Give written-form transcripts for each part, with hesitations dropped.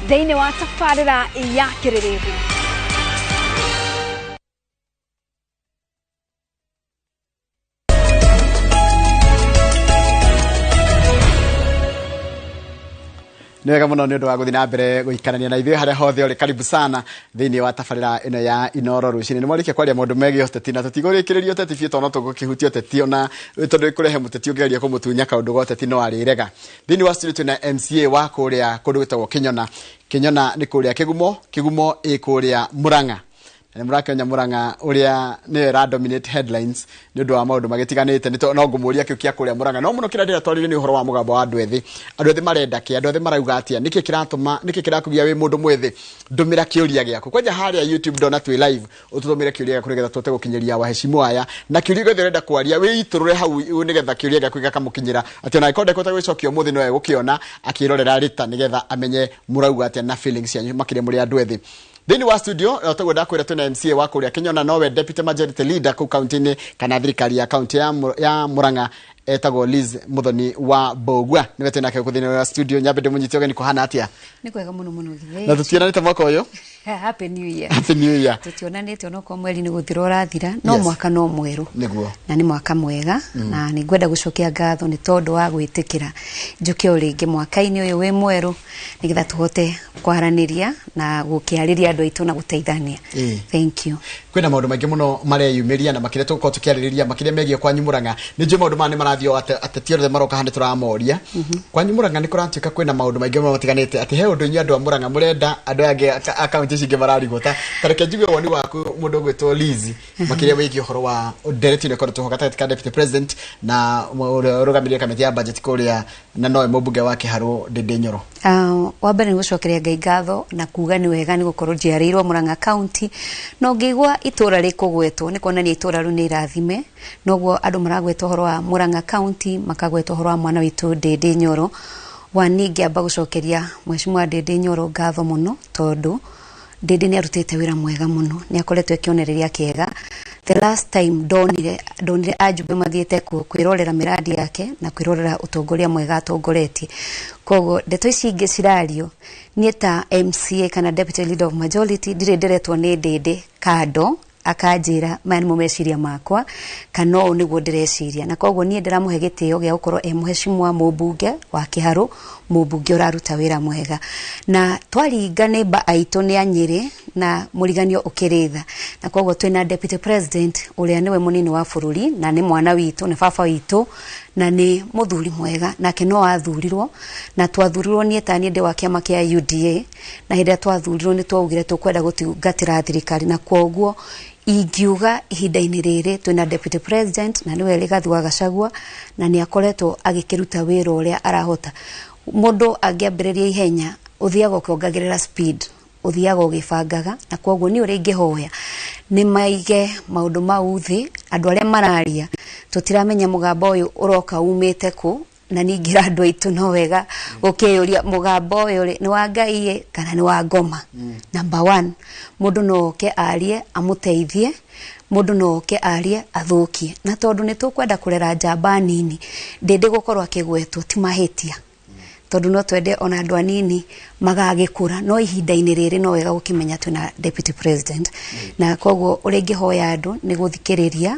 Thĩinĩ wa tabarĩra ya Kĩrĩrĩmbũ. Nĩ wega mũno nĩ ũndũ wa gũthiĩ na mbere gũikarania na ithuĩ harĩa hothe ũrĩ. Karibu sana thĩinĩ wa tabarĩra ĩno ya Inoro rũcinĩ. Nĩ mwarĩkia kwaria maũndũ megiĩ ũteti, na tũtigũrĩkĩrĩria ũteti biũ tondũ no tũgũkĩhutia ũteti, ona tondũ kũrehe mũteti ũngĩgeria kũmũtunya kaũndũ ga ũteti no arĩrega. Thĩinĩ wa studio twĩna MCA wa kũrĩa kũndũ gwĩtagwo Kĩnyona. Kĩnyona nĩ kũrĩa Kĩgumo, Kĩgumo ĩ kũrĩa Mũrang'a, na nĩ mũrakĩonya Mũrang'a ũrĩa nĩyo ĩra dominate headlines nĩ ũndũ wa maũndũ magĩtiganĩte. No ngũmũria kĩu kĩa kũrĩa Mũrang'a, no mũno kĩrĩa ndĩratwarire nĩ ũhoro wa mũgambo wa andũ ethĩ. Andũ ethĩ marenda kĩ? Andũ ethĩ marauga atĩa? Nĩkĩ kĩratũma, nĩkĩ kĩrakũgia wĩ mũndũ mwĩthĩ? Ndũmĩra kĩũria gĩaku kwanja harĩa YouTube, ndona twĩ live. Ũtũtũmĩre kĩũria gĩaku nĩgetha tũhote gũkinyĩria waheshimu aya, na kĩũria gĩothe ũrenda kwaria wĩitũrũre hau nĩgetha kĩũria gĩaku gĩkamũkinyĩra, atĩ ona angĩkorwo ndekũhota gũgĩcokia ũmũthĩ, no egũkĩona akĩrorera rĩta nĩgetha amenye mũrauga atĩa na feelings cianyu, makĩria mũrĩ andũ ethĩ. Thĩinĩ wa studio toguo ndakwĩra, twĩna MCA wa kũrĩa Kĩnyona, nowe deputy majority leader kũu kaunti-inĩ kana thirikari ya kaunti ya Murang'a, etagwo Liz Muthoni wa Mbogua, nĩwe twĩnake gũkũ thĩinĩ wa studio. Nyambe ndĩmũnyite ũgeni. Kũhana atĩa? Nĩ kwega mũno mũno githĩ. Na tũtionanĩte mwaka ũyũ. Happy New Year. Happy New Year. Tũtionanĩte onokorwo mweri nĩ gũthira ũrathira, no mwaka no mwerũ. Na nĩ mwaka mwega, na nĩ ngwenda gũcokia ngatho nĩ tondũ wa gwĩtĩkĩra njũke o rĩngĩ mwaka-inĩ ũyũ wĩ mwerũ, nĩgetha tũhote kwaranĩria na gũkĩarĩria andũ aitũ na gũteithania. Thank you. Kwĩna maũndũ maingĩ mũno mareyumĩria na makĩria tũgũkorwo tũkĩarĩrĩria makĩria megiĩ kwanyu Mũrang'a. Nĩ njũĩ maũndũ maya nĩ marathiĩ o ateti othe maroka haha nĩ tũramoria. Kwanyu Mũrang'a nĩ kũratuĩka kwĩna maũndũ maingĩ mũno matiganĩte, atĩ he ũndũ inyuĩ andũ a Mũrang'a mũrenda, andũ aya angĩ a kaunti ici ingĩ mararigwo. Ta reke njigue woni waku, mũndũ ũgwĩtwo Liz, makĩria wĩgiĩ ũhoro wa ndereti ĩno ĩkoretwo ho gatagatĩ ka deputy president na ũrĩa ũrũgamĩrĩire kamĩtĩ ya budget kũrĩa, na nowe mũmbunge wa Kĩharũ, Ndĩndĩ Nyoro. Wa mbere nĩ gũcokeria Ngai ngatho na kuga nĩ wega nĩ gũkorwo njiarĩirwo Murang'a County, na ũngĩigua itũra rĩkũgwetwo nĩ kuonania itũra rĩu nĩ irathime. Noguo andũ maragweta ũhoro wa Murang'a County, makagweta ũhoro wa mwana witũ Ndĩndĩ Nyoro. Wa ningĩamba gũcokeria Mheshimiwa Ndĩndĩ Nyoro ngatho mũno, tondũ Ndĩndĩ nĩ arutĩte wĩra mwega mũno, nĩ akoretwo e kĩonereria kĩega. The last time ndonire ajumbe mathiĩte kwĩrorera mĩradi yake na kwĩrorera ũtongoria mwega atongoretie. Koguo ndeto ici ingĩ cirario, niĩ ta MCA kana deputy leader of majority ndirĩ ndĩretwo nĩ Ndĩndĩ kando akanjĩra maya nĩmo meciria makwa kana ũũ nĩguo ndĩreciria, na koguo niĩ ndĩramũhe gĩtĩo gĩa gũkorwo e mũheshimiwa mũmbunge wa Kĩharũ, mũmbunge ũraruta wĩra mwega. Na twaringa nĩmba aitũ nĩ a Nyĩrĩ na mũriganio ũkĩrĩ tha, na koguo twĩna deputy president ũrĩa nĩwe mũnini wa bũrũri, na nĩ mwana witũ, nĩ baba witũ, na nĩ mũthuri mwega. Nake no athurirwo, na twathurirwo, niĩ ta niĩ ndĩ wa kĩama kĩa UDA, na hĩndĩ ĩrĩa twathurirwo nĩ twaugire tũkwenda gũtungatĩra thirikari, na koguo ingiuga ihinda-inĩ rĩrĩ twĩna deputy president na nĩwe Rigathi wa Gachagua, na nĩ akoretwo agĩkĩruta wĩra ũrĩa arahota. Mũndũ angĩambĩrĩria ihenya, ũthiaga ũkĩongagĩrĩra speed, ũthiaga ũgĩbangaga, na koguo niĩ ũrĩa ingĩhoya nĩ maige maũndũ mau thĩ. Andũ arĩa mararia, tũtiramenya mũgambo ũyũ ũroka umĩte kũ, na ningĩ andũ aitũ no wega gũkĩyũria mũgambo ũyũ rĩ, nĩ wa Ngai ĩ kana nĩ wa ngoma. Number one, mũndũ no oke arie amũteithie, mũndũ no oke arie athũkie, na tondũ nĩ tũkwenda kũrera njamba nini, Ndĩndĩ gũkorwo akĩgwetwo ti mahĩtia, tondũ no twende ona andũ anini magagĩkũra. No ihinda-inĩ rĩrĩ no wega gũkĩmenya twĩna deputy president, na koguo ũrĩa ingĩhoya andũ nĩ gũthikĩrĩria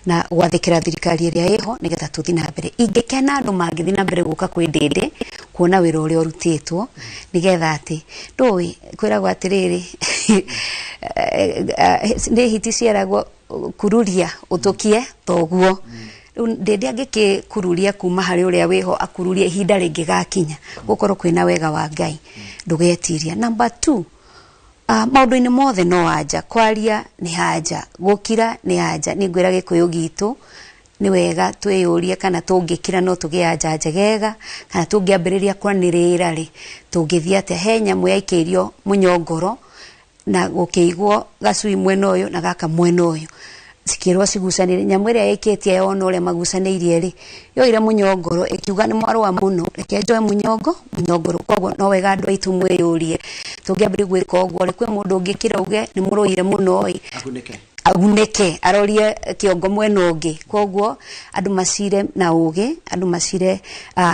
na gwathĩkĩra thirikari ĩrĩa ĩho nĩgetha tũthiĩ na mbere. Ingĩkena andũ mangĩthiĩ na mbere gũka kwĩ Ndĩndĩ kuona wĩra ũrĩa ũrutĩtwo, nĩgetha atĩ ndũĩ kwĩragwo atĩrĩrĩ, nĩ hiti ciaragwo kururia ũtũkie thoguo. Rĩu Ndĩndĩ angĩkĩkururia kuma harĩ ũrĩa wĩho, akururie ihinda rĩngĩgakinya gũkorwo kwĩna wega wa Ngai, ndũgetiria. Number two, maũndũ-inĩ mothe no anja kwaria nĩ hanja, gũkira nĩ anja. Nĩ ngwĩra Gĩkũyũ gitũ nĩ wega twĩyũrie kana tũngĩkira no tũgĩe anja njegega, kana tũngĩambĩrĩria kwanĩrĩra rĩ, tũngĩthiĩ atĩa? He nyamũ yaikĩirio mũnyongoro na gũkĩigwo gacui mwena ũyũ na gaka mwena ũyũ, cikĩrwo cigucanĩre. Nyamũ ĩrĩa yaikĩtie yona ũrĩa magucanĩirie rĩ, yoire mũnyongoro ĩkiuga nĩ mwarũa mũno, reke njoe mũnyongoro. Koguo no wega andũ aitũ mwĩyũrie, tũngĩambĩrĩria gwĩka ũguo rĩ, kwĩ mũndũ ũngĩkira uge nĩ mũrũire mũno ĩ. Agunĩke. Agunĩke arorie kĩongo mwena ũngĩ. Koguo andũ macire na ũgĩ, andũ macire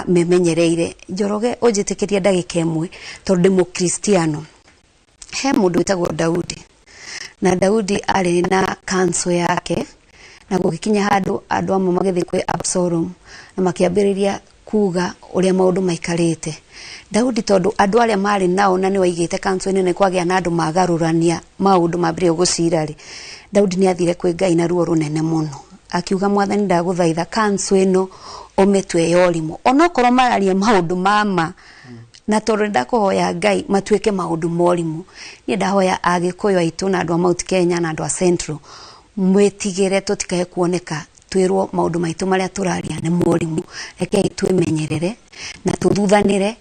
memenyereire. Njoroge, ũnjĩtĩkĩrie ndagĩka ĩmwe, tondũ ndĩ mũkristiano. He mũndũ wĩtagwo Daudi, na Daudi arĩ na kanso yake, na gũgĩkinya handũ andũ amwe magĩthiĩ kwĩ Absalom na makĩambĩrĩria kuga ũrĩa maũndũ maikarĩte. Daudi, tondũ andũ arĩa marĩ nao na nĩ waigĩte kanso-inĩ, nĩ kwagĩa na andũ magarũrania maũndũ mambĩrĩria gũcira rĩ, Daudi nĩ athire kwĩ Ngai na ruo rũnene mũno, akiuga, "Mwathani, ndagũthaitha, kanso ĩno ũmĩtue ya ũrimũ, onokorwo mararia maũndũ mama, na tondũ ndakũhoya Ngai matuĩke maũndũ ma ũrimũ." Niĩ ndahoya Agĩkũyũ aitũ na andũ a Mount Kenya na andũ a Central mwĩtigĩre tũtikae kuoneka twĩrwo maũndũ maitũ marĩa tũraria nĩ morimũ. Rekei twĩmenyerere na tũthuthanĩre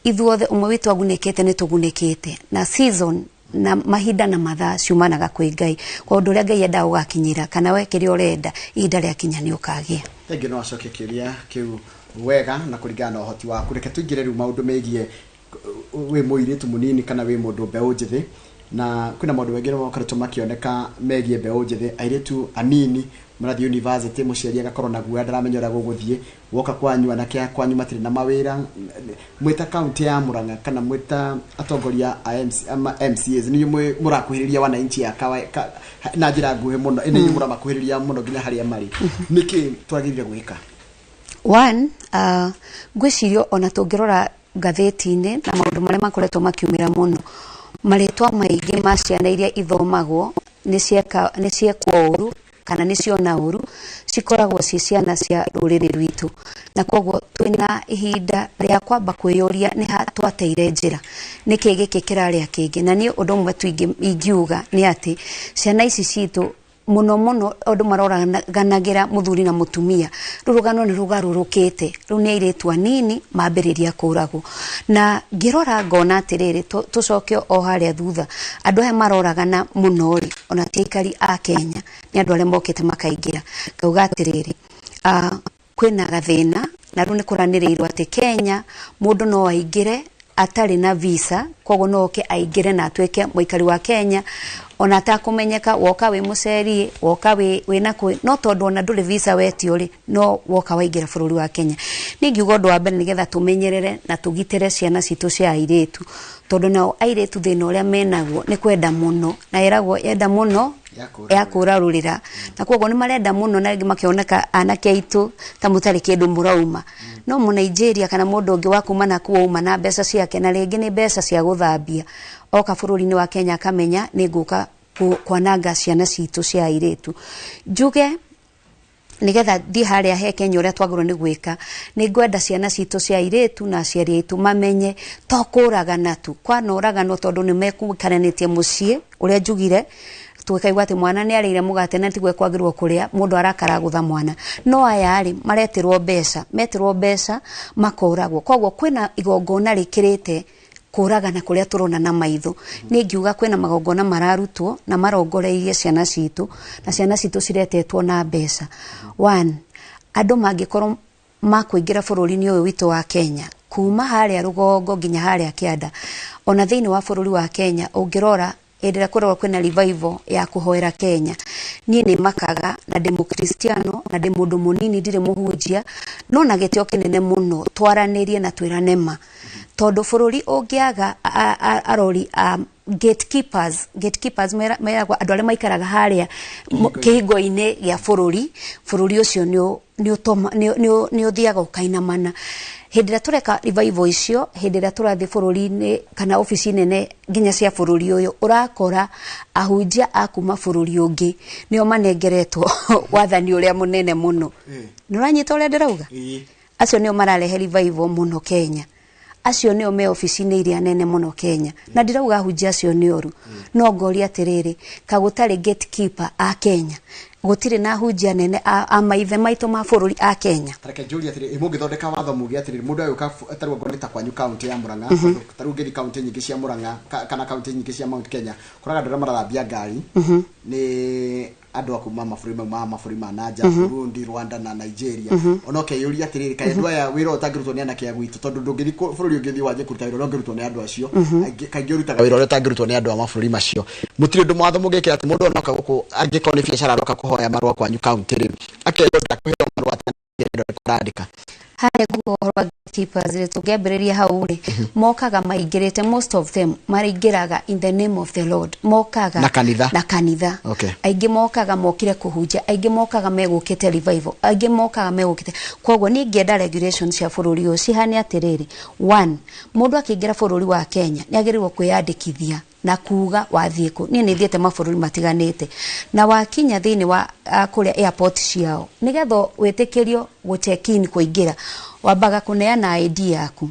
ithuothe. Ũmwe witũ agunĩkĩte nĩ tũgunĩkĩte, na season na mahinda na mathaa ciumanaga kwĩ Ngai. Kwa ũndũ ũrĩa Ngai endaga gũgakinyĩra, kana we kĩrĩa ũrenda, ihinda rĩakinya nĩ ũkagĩa. Thengiũ. No acokie kĩũria kĩu wega na kũringana na ũhoti waku. Reke tũingĩre rĩu maũndũ megiĩ wĩ mũirĩtu mũnini kana wĩ mũndũ mbeũ njĩthĩ, na kwĩna maũndũ maingĩ makoretwo makĩoneka megiĩ mbeũ njĩthĩ, airĩtu anini marathiĩ university, mũciari agakorwo na guoya, ndaramenya ũrĩa gũgũthiĩ. Woka kwanyu, anake a kwanyu matirĩ na mawĩra. Mwĩta kaunti ya Murang'a kana mwĩta atongoria a MC, ama MCAs, nĩ inyuĩ mũrakuhĩrĩria wananchi a na njĩra nguhĩ mũno, nĩ inyuĩ mũramakuhĩrĩria mũno nginya harĩa marĩ. Nĩkĩ twagĩrĩire gwĩka? One, ngwĩciria ona tũngĩrora ngathĩti-inĩ na maũndũ marĩa makoretwo makiumĩra mũno, marĩtwa maingĩ ma ciana iria ithomagwo nĩ ciekwo ũru kana nĩ ciona ũru, cikoragwo ci ciana cia rũrĩrĩ rwitũ. Na koguo twĩna ihinda rĩa kwamba kwĩyũria nĩ ha twateire njĩra, nĩkĩ gĩkĩ kĩrarĩa kĩngĩ. Na niĩ ũndũ ũmwe tu ingiuga nĩ atĩ ciana ici citũ mũno mũno ũndũ maroraganagĩra mũthuri na mũtumia, rĩu rũgano nĩ rũgarũrũkĩte. Rĩu nĩ airĩtu anini mambĩrĩria kũragwo, na ngĩrora ngona atĩrĩrĩ, tũcoke o harĩa thutha, andũ aya maroragana mũno rĩ, ona ti aikari a Kenya, nĩ andũ arĩa mokĩte makaingĩra. Ngauga atĩrĩrĩ, kwĩna gathĩna, na rĩu nĩ kũranĩrĩirwo atĩ Kenya mũndũ no aingĩre atarĩ na visa. Koguo no oke aingĩre na atuĩke mũikari wa Kenya ona atakũmenyeka. Woka wĩ mũceri, woka wĩ na kwĩ no tondũ ona ndũrĩ visa wetio rĩ, no woka waingĩra bũrũri wa Kenya. Niĩ ngiuga ũndũ wa mbere, nĩgetha tũmenyerere na tũgitĩre ciana citũ cia airĩtu, tondũ nao airĩtu thĩna ũrĩa menaguo nĩ kwenda mũno, na ĩragwo yenda mũno yakũrarũrĩra, na koguo nĩ marenda mũno, na rĩngĩ makĩoneka anake aitũ ta mũtarĩ kĩndũ mũrauma. No mũnigeria kana mũndũ ũngĩ wa kuma na kuo uma na mbeca ciake, na rĩngĩ nĩ mbeca cia gũthambia, oka bũrũri-inĩ wa Kenya akamenya nĩ ngũka kwananga ciana citũ cia airĩtu. Njuge nigetha thiĩ harĩa he Kenya ũrĩa twagĩrĩirwo nĩ gwĩka, nĩ ngwenda ciana citũ cia airĩtu na aciari aitũ mamenye to kũragana tu kwanoraganwo, tondũ nĩ mekũikaranĩtie mũciĩ. Ũrĩa njugire, tũkaigua atĩ mwana nĩ arĩire mũgate na tiguo kwagĩrĩirwo kũrĩa, mũndũ arakara gũtha mwana. No aya rĩ, maretĩrwo mbeca, metĩrwo mbeca makoragwo. Koguo kwĩna igongona rĩkĩrĩte kũragana kũrĩa tũrona na maitho. Niĩ ngiuga kwĩna magongona mararutwo na marongoreirie ciana citũ, na ciana citũ ciretetwo na mbeca. One, andũ mangĩkorwo makũingĩra bũrũri-inĩ ũyũ witũ wa Kenya, kuma harĩa rũgongo nginya harĩa kĩanda, ona thĩinĩ wa bũrũri wa Kenya, ũngĩrora hĩndĩ ĩrĩa kũrorwo kwĩna revival ya kũhoera Kenya, niĩ nĩ makaga, na ndĩ mũkristiano na ndĩ mũndũ mũnini, ndirĩ mũhunjia, no na gĩtĩo kĩnene mũno twaranĩrie na twĩrane ma, tondũ bũrũri ũngĩaga arori a gatekeepers, gatekeepers meragwo andũ arĩa maikaraga harĩa kĩhingo-inĩ gĩa bũrũri, bũrũri ũcio nĩ ũthiaga ũkainamana. Hĩndĩ ĩrĩa tũreka revival icio, hĩndĩ ĩrĩa tũrathiĩ bũrũri-inĩ kana obici nene nginya cia bũrũri ũyũ, ũrakora ahunjia a kuma bũrũri ũngĩ nĩo manengeretwo wathani ũrĩa mũnene mũno. Nĩ ũranyita ũrĩa ndĩrauga? Acio nĩo mararehe revival mũno Kenya, acio nĩo me obici-inĩ iria nene mũno Kenya. Na ndirauga ahunjia acio nĩ oru, no ngoria atĩrĩrĩ, ka gũtarĩ gatekeeper a Kenya, gũtirĩ na ahunjia nene a maithe maitũ ma bũrũri a Kenya? Reke njũrie atĩrĩ, mũngĩthondeka watho muge atĩrĩrĩ, mũndũ agĩũka tarĩu angorwo nĩ ta kwanyu kaunti ya Murang'a, tondũ tarĩu ũngĩthiĩ kaunti nyingĩ cia Murang'a kana kaunti nyingĩ cia Mount Kenya, koraga andũ arĩa marathambia ngari nĩ Andũ a kuma mabũrũri mau ma mabũrũri ma nanja, Burundi, Rwanda na Nigeria, ona ũkeyũria atĩrĩrĩ, kaĩ andũ aya wĩra ũyũ ũtangĩrutwo nĩ anake a gwitũ, tondũ ndũngĩthiĩ bũrũri ũngĩ ũthiĩ wanjie kũruta wĩra ũrĩa ũngĩrutwo nĩ andũ acio. Kaingĩ ũrutaga wĩra ũrĩa ũtangĩrutwo nĩ andũ a mabũrũri macio. Mũtirĩ ũndũ mawatho mũngĩkĩra atĩ mũndũ onoka gũkũ, angĩkorwo nĩ biacara aroka kũhoya marũa kwanyu kaunti rĩ, akerwo ndakũheo marũa atarandĩka? Harĩa nguga ũhoro wa gatekeepers rĩ, tũngĩambĩrĩria hau rĩ, mokaga maingĩrĩte, most of them maraingĩraga in the name of the Lord, mokaga Na kanitha. Na kanitha. Aingĩ mokaga mokire kũhunjia, aingĩ mokaga megũkĩte revival, aingĩ mokaga megũkĩte. Koguo niĩ ingĩenda regulation cia bũrũri ũyũ cihane atĩrĩrĩ: one, mũndũ akĩingĩra bũrũri wa Kenya nĩ agĩrĩirwo kwĩyandĩkithia na kuga wathiĩ kũ. Niĩ nĩ thiĩte mabũrũri matiganĩte, na wakinya thĩinĩ wa kũrĩa airport ciao, nĩgetha wĩtĩkĩrio gũ check in, kũingĩra, wambaga kũneana ID yaku,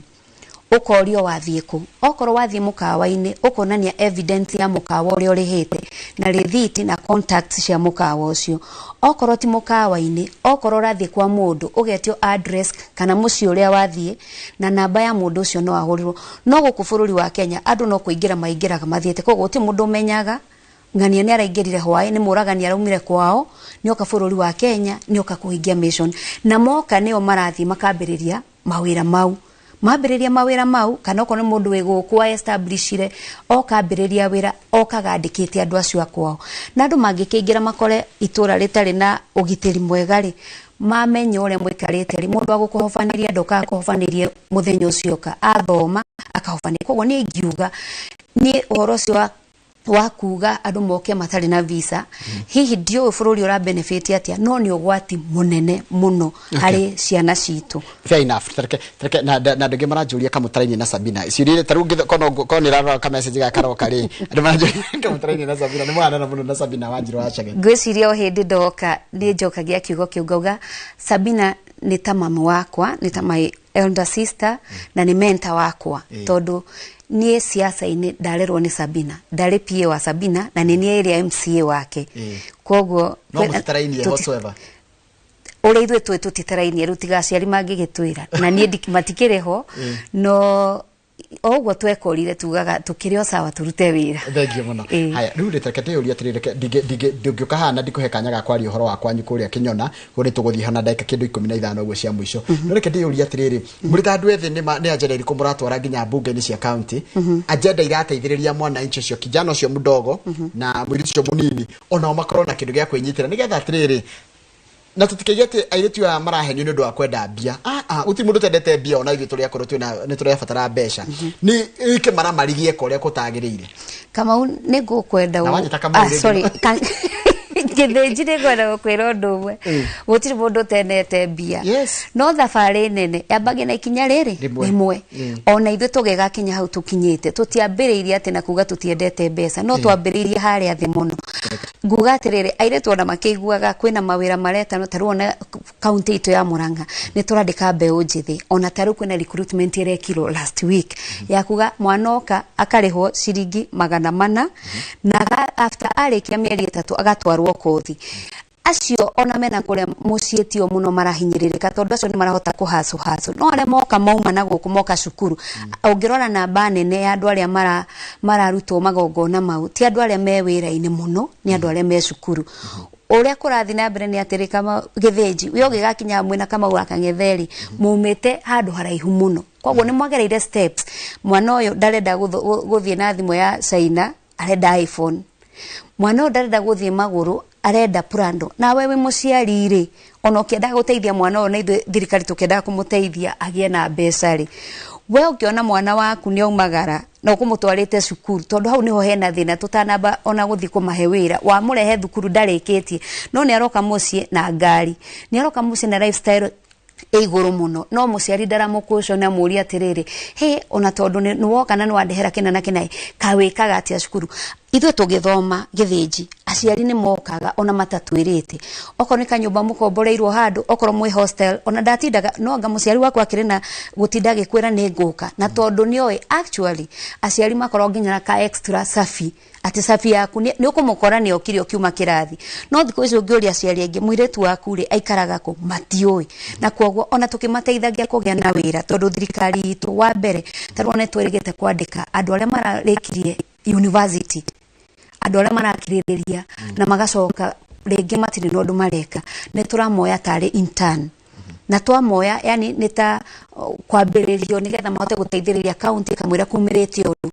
ũkorio wathiĩ kũ. Okorwo wathiĩ mũkawa-inĩ, ũkonania evidence ya mũkawa ũrĩa ũrĩhĩte na rĩthiti na contacts cia mũkawa ũcio. Okorwo ti mũkawa-inĩ, okorwo ũrathiĩ kwa mũndũ, ũgetio address kana mũciĩ ũrĩa wathiĩ na namba ya mũndũ ũcio no ahũrĩrwo. No gũkũ bũrũri wa Kenya andũ no kũingĩra maingĩraga mathiĩte, koguo gũtirĩ mũndũ ũmenyaga ng'ania nĩ araingĩrire hwaĩ, nĩ mũragani araumire kwao, nĩoka bũrũri wa Kenya, nĩoka kũhingia mission. Na moka nĩo marathiĩ makambĩrĩria mawĩra mau, mambĩrĩria mawĩra mau, kana okorwo nĩ mũndũ wĩ gũkũ wa establishire oka ambĩrĩria wĩra, okaga andĩkĩte andũ acio a kwao. Na andũ mangĩkĩingĩra makore itũra rĩtarĩ na ũgitĩri mwega rĩ, mamenya ũrĩa mũikarĩte rĩ, mũndũ agũkũhobanĩria ndokaga kũhobanĩrie mũthenya ũcio oka athoma akahobania. Koguo niĩ ingiuga niĩ ũhoro ũcio wa kuga andũ moke matarĩ na visa, hihi ndiũĩ bũrũri ũra benefit atĩa, no nĩ ũgwati mũnene mũno harĩ ciana citũ. Fair enough. Tareke na andũ angĩ maranjũria kamũtaraini na Sabina ciũria ta rĩu kono nĩrarora ka message gaka karoka rĩ, andũ maranjũria kamũtaraini na Sabina nĩ mũhanana mũno na Sabina Wanjiru wa Chege. Ngwĩciria o hĩndĩ ndoka nĩ njokagia kiugo kĩu, ngauga Sabina nĩ ta mamu wakwa, nĩ ta my elder sister na nĩ mentor wakwa, tondũ niĩ siasa-inĩ ndarerwo nĩ Sabina, ndarĩ PA wa Sabina na nĩ niĩ ĩrĩa MCA wake. Koguo No mũtitarainie whatsoever? Ũrĩa ithuĩ twĩ tũtitarainie rĩu, tiga aciari mangĩgĩtwĩra na niĩ matikĩrĩ ho, no o ũguo twekorire tugaga tũkĩrĩ o sawa, tũrute wĩra. Thengiũ mũno. Haya, rĩu rĩ, reke ndĩyũrie atĩrĩrĩ, reke ndingĩũka haha na ndikũhe kanya ga kwaria ũhoro wa kwanyu kũrĩa Kĩnyona, kũu nĩ tũgũthiĩ hana ndagĩka kĩndũ 15 ũguo cia mũico, no reke ndĩyũrie atĩrĩrĩ, mũrĩ ta andũ ethĩ, nĩ agenda irĩkũ mũratwara nginya mbunge-inĩ cia county, agenda irateithĩrĩria mwananchi ũcio, kijana ũcio mdogo na mũirĩtu ũcio mũnini, onao makorwo na kĩndũ gĩa kwĩnyitĩra, nĩgetha atĩrĩrĩ, na tũtikaige atĩ airĩtu aya marahenio nĩ ũndũ wa kwenda mbia? Ah, gũtirĩ mũndũ ũtendete mbia, ona ithuĩ tũrĩ akũrũ twĩna nĩ tũrabatara mbeca. Nĩ ĩke maramarigie ũrĩa gũtagĩrĩire. Kamau, nĩ ngũkwenda Na wanyita Kamau Ah, rĩngĩ. sorry. Gĩthĩnji, nĩ ngwenda gũkwĩra ũndũ ũmwe: gũtirĩ mũndũ ũtenete mbia. No thabarĩ nene yambagia na ikinya rĩrĩ Rĩmwe. rĩmwe. Ona ithuĩ tũgĩgakinya hau tũkinyĩte, tũtiambĩrĩirie atĩ na kuga tũtiendete mbeca, no twambĩrĩirie harĩa thĩ mũno. Nguga atĩrĩrĩ, airĩtu ona makĩiguaga kwĩna mawĩra maretanwo, ta rĩu ona kaunti itũ ya Murang'a nĩ tũrandĩka mbeũ njĩthĩ. Ona ta rĩu kwĩna recruitment ĩrekirwo last week ya kuga mwana oka akarĩhwo ciringi 400, na after arĩkia mĩeri 3 agatwarwo kothi. Acio ona mena kũrĩa mũciĩ tio mũno marahinyĩrĩrĩka, tondũ acio nĩ marahota kũhacũ hacũ, no arĩa moka mauma na gũkũ moka cukuru, ũngĩrora namba nene ya andũ arĩa mararutwo magongona mau ti andũ arĩa me wĩra-inĩ mũno, nĩ andũ arĩa me cukuru. Ũrĩa kũrathiĩ na mbere nĩ atĩrĩ, kama gĩthĩnji we ũgĩgakinya hamwe na Kamau wa Kang'etheri, mumĩte handũ haraihu mũno, koguo nĩ mwagereire steps. Mwana ũyũ ndarenda gũthiĩ na thimũ ya China, arenda iPhone. Mwana ũyũ ndarenda gũthiĩ magũrũ, arenda Prado. Nawe wĩ mũciari rĩ, ona ũkĩendaga gũteithia mwana ũyũ, na ithuĩ thirikari tũkĩendaga kũmũteithia agĩe na mbeca rĩ, we ũngĩona mwana waku nĩ aumagara na ũkũmũtwarĩte cukuru, tondũ hau niho hena thĩna, tũtanamba ona gũthiĩ kũmahe wĩra, wamũrehe thukuru ndarĩkĩtie, no nĩ aroka mũciĩ na ngari, nĩ aroka mũciĩ na lifestyle ĩ igũrũ mũno, no mũciari ndaramũkũco na mũria atĩrĩrĩ, he ona tondũ nĩ woka na nĩ wandehera kĩna na kĩna, kawĩkaga atĩa cukuru? Ithuĩ tũgĩthoma gĩthĩnji, aciari nĩ mokaga ona matatwĩrĩte, okorwo nĩ kanyũmba mũkomboreirwo handũ, okorwo mwĩ hostel, ona ndatindaga no anga mũciari wakwa akĩrĩ na gũtinda agĩkwĩra nĩ ngũka, na tondũ nĩoĩ actually aciari makorwo nginya na ka extra safi, atĩ safi yaku nĩ ũkũmũkora nĩ okire ũkiuma kĩrathi. No thikũ ici ũngĩũria aciari aingĩ, mũirĩtu waku rĩ, aikaraga kũ, matiũĩ. Na koguo ona tũkĩmateithagia kũgĩa na wĩra, tondũ thirikari itũ wa mbere ta rĩu nĩ twĩrĩgĩte kwandĩka andũ arĩa mararĩkirie university, andũ arĩa marakirĩrĩria na magacoka Rĩngĩ matirĩ na ũndũ mareka, nĩ tũramoya tarĩ intern na twamoya, yani nĩ ta kwambĩrĩrio nĩgetha mahote gũteithĩrĩria county kamũira kumĩrĩte ũndũ,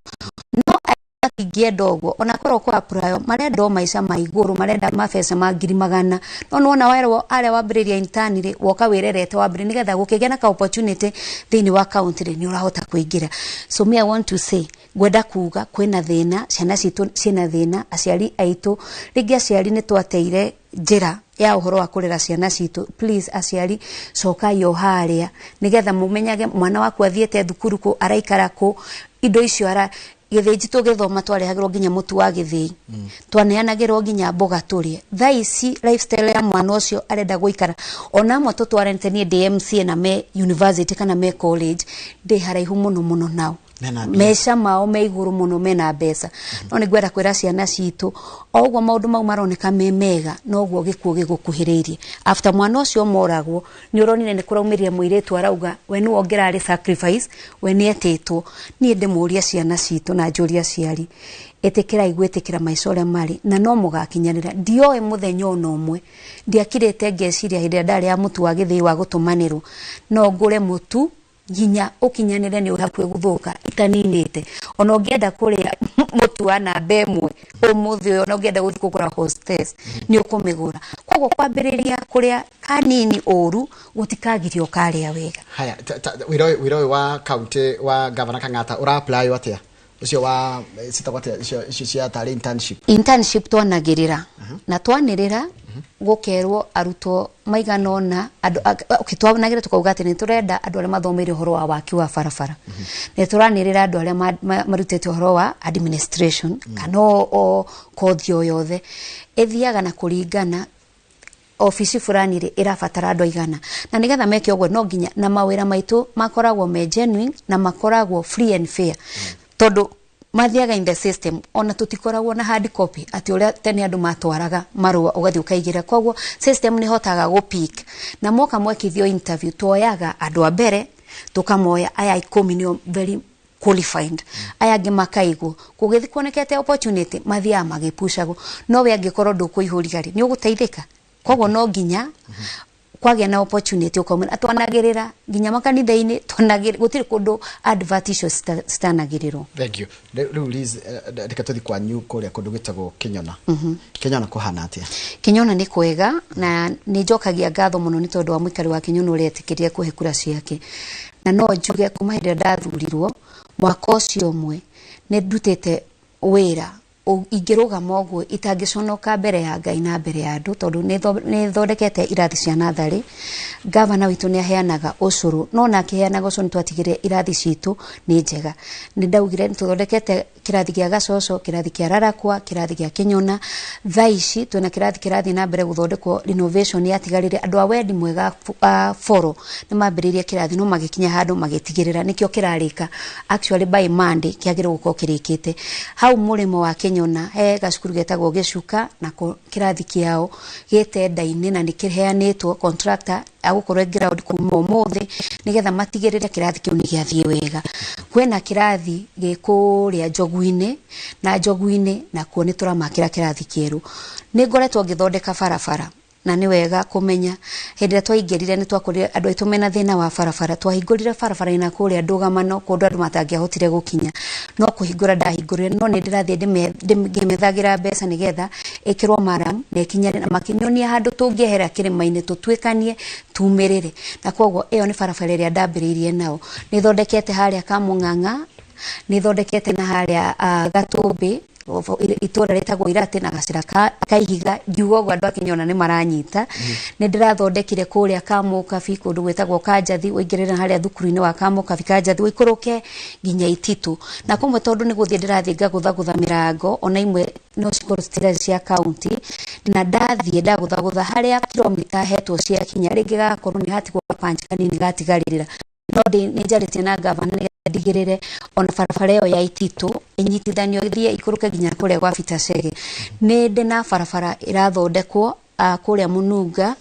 no matingĩenda ũguo. Ona korwo kwa apply marenda o maica ma igũrũ, marenda mabeca ma ngiri magana, no nĩwona werwo arĩa wambĩrĩria intern rĩ, woka wĩrerete wambĩrĩria nĩgetha gũkĩgĩa na ka opportunity thĩinĩ wa county rĩ, nĩ ũrahota kũingĩra. So me, I want to say, ngwenda kuga kwĩna thĩna, ciana citũ ciĩna thĩna, aciari aitũ, rĩngĩ aciari nĩ twateire njĩra ya ũhoro wa kũrera ciana citũ. Please, aciari, cokai o harĩa nĩgetha mũmenyage mwana waku athiĩte thukuru kũ, araikara kũ, indo icio ara gĩthĩnji. Tũgĩthoma twarehagĩrwo nginya mũtu wa gĩthĩi, twaneanagĩrwo nginya mboga tũrĩe. Thaa ici lifestyle ya mwana ũcio arenda gũikara, ona amwe tũtwaranĩte, niĩ ndĩ MCA na me university kana me college, ndĩ haraihu mũno mũno nao. Mena mbia. Meca mao me igũrũ mũno, mena mbeca. No nĩ ngwenda kwĩra ciana citũ, o ũguo maũndũ mau maroneka me mega, noguo gĩkuũ gĩgũkuhĩrĩirie. After mwana ũcio moragwo, nĩ ũronire nĩ kũraumĩrire mũirĩtu arauga we nĩwe ũngĩrarĩ sacrifice, we nĩ etĩtwo. Niĩ ndĩmũria ciana citũ na njũria aciari, ĩtĩkĩrai gwĩtĩkĩra maica ũrĩa marĩ na no mũgakinyanĩra. Ndioĩ mũthenya ona ũmwe ndiakirĩte ngeciria hĩndĩ ĩrĩa ndarĩ mũtu wa gĩthĩi wa gũtũmanĩrwo, no ngũre mũtu nginya ũkinyanĩre nĩ hakuhĩ gũthũka itaninĩte. Ona ũngĩenda kũrĩa mũtu wa namba 1 ũmũthĩ ũyũ, ona ũngĩenda gũthiĩ kũgũra Hostess, nĩ ũkũmĩgũra. Koguo kwambĩrĩria kũrĩa kanini ũru gũtikagirio ũkarĩa wega. Haya, wĩra ũyũ wa county wa Governor Kang'ata ũra apply atĩa? Ũcio wa citagwo atĩa icio cia tarĩ internship? Internship twanagĩrĩra na twanĩrĩra gũkerwo arutwo maigana ũna andũ okay, twanagĩrĩra tukauga atĩ nĩ tũrenda andũ arĩa mathomeire ũhoro wa waki wa barabara, nĩ tũranĩrĩra andũ arĩa marutĩte ũhoro wa administration kana o kothi o yothe ĩthiaga na kũringana obici fulani rĩ ĩrabatara andũ aigana, na nĩgetha meke ũguo no nginya na mawĩra maitũ makoragwo me genuine na makoragwo free and fair, tondũ mathiaga in the system, ona tũtikoragwo na hard copy atĩ ũrĩa tene andũ matwaraga marũa ũgathiĩ ũkaigĩra. Koguo system nĩ hotaga gũ na moka mwekithio interview, tuoyaga andũ a mbere, tũkamoya aya 10 nĩo very qualified, aya angĩ makaigwo. Kũgĩthiĩ kuonekete opportunity, mathiaga magĩpucagwo, no we angĩkorwo ndũkũihũria rĩ, nĩ ũgũteithĩka. Koguo no nginya kwagĩa na opportunity ũkaumĩra. Twanagĩrĩra nginya makanitha-inĩ, twanagĩrĩra, gũtirĩ kũndũ advert icio citanagĩrĩrwo. Thank you. Rĩu Liz, reke tũthiĩ kwanyu kũrĩa kũndũ gwĩtagwo Kĩnyona. Kĩnyona kũhana atĩa? Kĩnyona nĩ kwega, na nĩ njokagia ngatho mũno nĩ tondũ wa mũikari wa Kĩnyona ũrĩa etĩkĩrire kũhe kura ciake. Na no njuge kuma hĩndĩ ĩrĩa ndathurirwo mwaka ũcio ũmwe, nĩ ndutĩte wĩra ingĩrũgama ũguo itangĩconoka mbere ya Ngai na mbere ya andũ, tondũ nĩ thondekete irathi cia natharĩ. Gavana witũ nĩ aheanaga ũcũrũ, no ona akĩheanaga ũcũrũ nĩ twatigĩrĩre irathi citũ nĩ njega. Nĩ ndaugire nĩ tũthondekete kĩrathi gĩa Gacoco, kĩrathi kĩa Rarakwa, kĩrathi gĩa Kĩnyona. Thaa ici twĩna kĩrathi kĩrathiĩ na mbere gũthondekwo, renovation yatigarire. Andũ a wendi mwega a boro nĩ mambĩrĩirie kĩrathi no magĩkinya handũ magĩtigĩrĩra nĩkĩo kĩrarĩka. Actually, by Monday kĩagĩrĩirwo gũkorwo kĩrĩkĩte. Hau mũrĩmo wa Kĩnyona he gacukuru getagwo Gĩcuka, nako kĩrathi kĩao gĩtenda-inĩ na nĩ kĩheanĩtwo, contractor agũkorwo ground kuma ũmũthĩ nĩgetha matigĩrĩre kĩrathi kĩu nĩ gĩathiĩ wega. Kwĩna kĩrathi gĩ kũrĩa Njogu-inĩ, na Njogu-inĩ nakuo nĩ tũramakĩra kĩrathi kĩerũ. Nĩ ngoretwo ngĩthondeka barabara, na nĩ wega kũmenya hĩndĩ ĩrĩa twaingĩrire nĩ twakorire andũ aitũ mena thĩna wa barabara. Twahingũrire barabara ina kũrĩa ndũgamano, kũndũ andũ matangĩahotire gũkinya, no kũhingũra ndahingũrire, no nĩ ndĩrathiĩ ngĩmethagĩra mbeca nĩgetha ĩkĩrwo maram na ĩkinyane, na makĩnyonia handũ tũngĩehera kĩrĩma-inĩ tũtuĩkanie tumĩrĩre. Na koguo ĩyo nĩ barabara ĩrĩa ndambĩrĩirie nao. Nĩ thondekete harĩa Kamũng'ang'a, nĩ thondekete na harĩa Gatũmbĩ, itũra rĩtagwo Iratĩ na gacĩra ka Ihiga. Ngiuga ũguo andũ a Kĩnyona nĩ maranyita. Nĩ ndĩrathondekire kũrĩa Kamũkabi, kũndũ gwĩtagwo Kanjathi, ũingĩrĩre harĩa thukuru-inĩ wa Kamũkabi Kanjathi, ũikũrũke nginya Ititũ. Na kũmwe tondũ nĩ gũthiĩ ndĩrathiĩ ngagũthagũtha mĩrango, ona imwe no cikorwo citirarĩ cia kaunti, na ndathiĩ ndagũthagũtha harĩa kilomita hetwo ciakinya, rĩngĩ gagakorwo nĩ hatigwo gapanji kanini gatigarĩrĩra, no nĩ njarĩtie na gavana nĩgetha ndigĩrĩre ona barabara ĩyo ya Ititũ ĩnyitithanio ĩthiĩ ikũrũke nginya kũrĩa gwa Peter Chege. Nĩ ndĩ na barabara ĩrathondekwo. kũrĩa Mũnunga,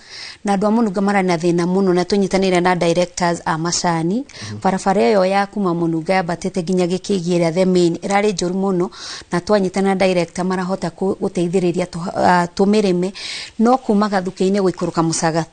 na andũ a Mũnunga mararĩ na thĩna mũno, na tũnyitanĩire na directors a macani. Barabara ĩyo ya kuma Mũnunga yambatĩte nginya Gĩkĩgi ĩrĩa the main ĩrarĩ njũru mũno, na twanyitana na director marahota gũteithĩrĩria tũmĩrĩme. No kuma Gathukĩ-inĩ gũikũrũka